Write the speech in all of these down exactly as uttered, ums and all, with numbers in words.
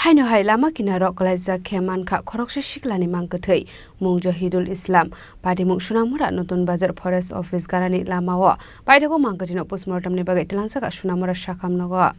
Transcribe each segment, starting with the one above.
Aino hai lama kinaro kwlaijak khe mankha khoroksa siklani mangkwthwi, mung Johidul Islam, patimung Sunamura Nutun Bazar Forest Office ganani lamao. Paithago mangkwthwino postmortemni bagwi twlangjakha Sunamura sakham nogo.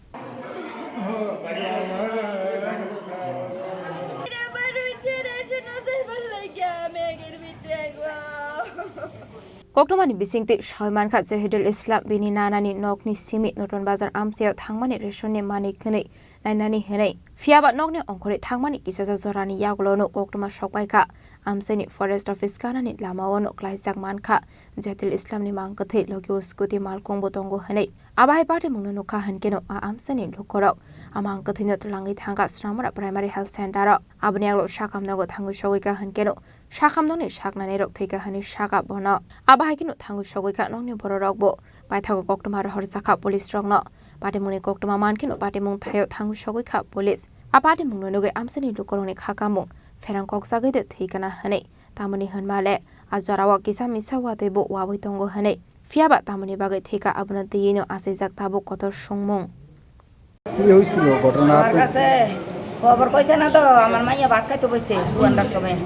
Koktwmani bisingtwi sawi mankha, Johidul Islam bini nanani nokni simi Nutun Bazar amchaio thangmani rationni manwi kwnwi nainani hwnwi. Phiyaba nokni ongkhorwi thangmani kisasa jorani yagulono koktwma sokpaikha. Amchaini Forest Office ganani lamaono klaijak mankha, Johidul Islamni mangkwthwi logio scooty malkhungbo tongo hwnwi. Abo hai patimungno nukha hwnkeno a amchaini lukurok a mangkwthwino twlangwi thangkha Sunamura Primary Health Center-o. Aboni yagulo sakham nogo thangwi sogwikha hwnkeno sakhamnokni saknanirok thwikha hwnwi sakha bono. Abo hai kheno thangwi sogwikha nokni bororokbo. Paithago koktwma rohorjakha police rokno. Patimungni koktwma mankheno patimung thaio thangwi sogwikha police. A patimungno nugwi amchaini lukurokni kha kamung pherang kokjagwi de thwikana hwnwi. Tamoni hwnma le a jorao kisa misa watwibo wawi tongo hwnwi. Phiyaba tamoni bagwi thwikha abono twiwino achaijak tabuk kotor songmung. কি হয়েছিল ঘটনা? আমার কাছে খবর কইছে না তো, আমার মাইয়া ভাত খাইতে বইছে দু ঘন্টার সময়।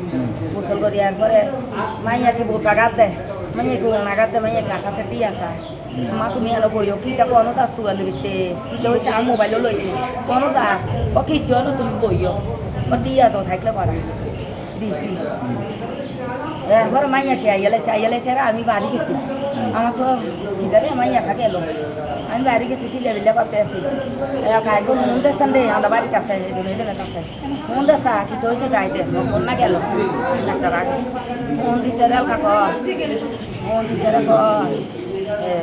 গোসল করি একবারে মাইয়া কি বোটা গাত দেয়, মাইয়া কি ওনা গাত দেয়, মাইয়া কি আকাশে টিয়া চায়। মা তুমি এনে বইও, কিতা কোনো যাস তুই আনবি তে? কিতা হয়েছে? আমার মোবাইলও লইছে। কোনো যাস? ও কি জন্য তুমি বইও? ও টিয়া তো থাকলে করা। দিছি। একবার মাইয়া কে আইয়া লাইছে, আইয়া লাইছে, আর আমি বাড়ি গেছি। আমার তো ভিতরে মাইয়া খা গেল। আমি বাড়ি গেছি, সিলে বিলে করতে আছি। এ, খাই গো, নুন দেশন দে, আমরা বাড়ির কাছে, এই জন্য এখানে কাছে। নুন দেশা, কি তো হয়েছে যাইতে, ফোন না গেল। একটা রাগ। ফোন দিছে রে, কাকা। ফোন দিছে রে, কয়। এ,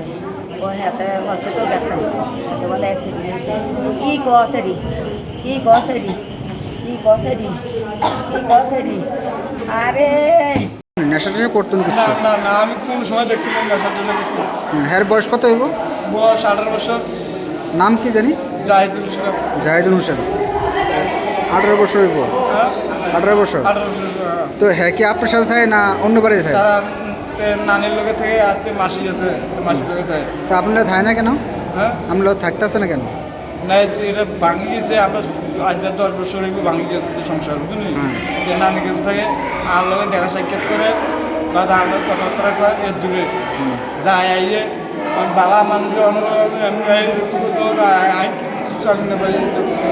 ও হেতে hospital গেছে। হেতে বলে accident হয়েছে। কি কছে রে? কি কছে রে? কি কছে রে? কি কছে রে? আরে! নেশা টেশা করতেন না, কিছু? না, না, আমি কোন সময় দেখছি না নেশা টেশা করতে। হুম, হ্যার বয়স কত হইব? বয়স আঠারো বছর। নাম কি জানি? জাহিদুল ইসলাম। জাহিদুল হোসেন। আঠারো বছর হইব? হ্যাঁ? আঠারো বছর? আঠারো বছর, হ্যাঁ। তো হ্যাঁ কি আপনার সাথে থাকে না অন্য বাড়িতে থাকে? তারা, উম, তে নানির লগে থাকে আর তে মাসি আছে, তে মাসির লগে থাকে। তো আপনার লগে থাকে না কেন? হ্যাঁ? আপনার লগে থাকতেছে না কেন? না, এটা ভাঙি গেছে, আমরা আজ দশ বছর হইব ভাঙি গেছে তো সংসার, বুঝলি? হ্যাঁ। যে নানি গেছে থাকে, আর লগে দেখা সাক্ষাৎ করে, বা তার লগে কথাবার্তা কয়, এর দূরে। হুম। যায় আইয়ে, আমি বালা মানুষ, অন্য, আমি, আমি, আমি, আমি, আমি, আমি, আমি,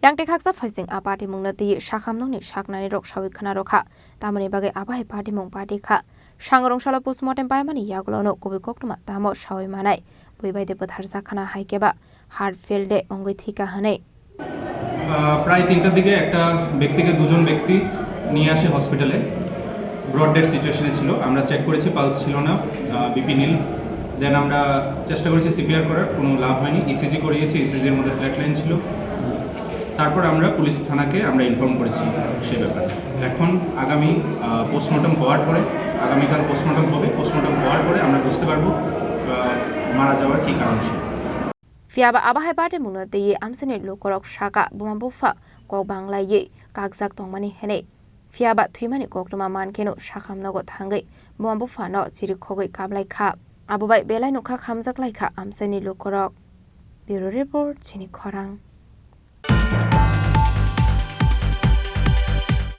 Yang tei khaksa phaising a patimungno twiwi sakhamnokni saknanirok sawi khna rwkha, tamoni bagwi abo hai patimung pati kha. Sangrong salo postmortem paimani yagulono kubui koktwma tamo sawi manai, bui bai de bwtharjak khna hai khe ba heart fail de wngwi thwikha hwnwi. আহ, প্রায় তিনটার দিকে একটা ব্যক্তিকে দুজন ব্যক্তি নিয়ে আসে হসপিটালে। ব্রড ডেড সিচুয়েশনে ছিল। আমরা চেক করেছি, পালস ছিল না, আহ, বিপি নীল। দেন আমরা চেষ্টা করেছি সিপিআর করার, কোনো লাভ হয়নি। ইসিজি করিয়েছি, ইসিজির মধ্যে ফ্ল্যাট লাইন ছিল। তারপর আমরা পুলিশ থানাকে আমরা ইনফর্ম করেছি সে ব্যাপারে। এখন আগামী, আহ, পোস্টমর্টম হওয়ার পরে, আগামীকাল পোস্টমর্টম হবে, পোস্টমর্টম হওয়ার পরে আমরা বুঝতে পারবো, আহ, মারা যাওয়ার কী কারণ ছিল। Phiya ba abo hai patimungno twiwi amchaini lukurok sakha buma bupha kok banglaiwi kakjak tongmani hwnwi. Phiya ba thwimani koktwma mankheno sakhamnogo thangwi buma buphano chirikhogwi kaplaikha. Abo bai belai nokha khamjaklaikha amchaini lukurok. Bureau Report, Chini Khorang.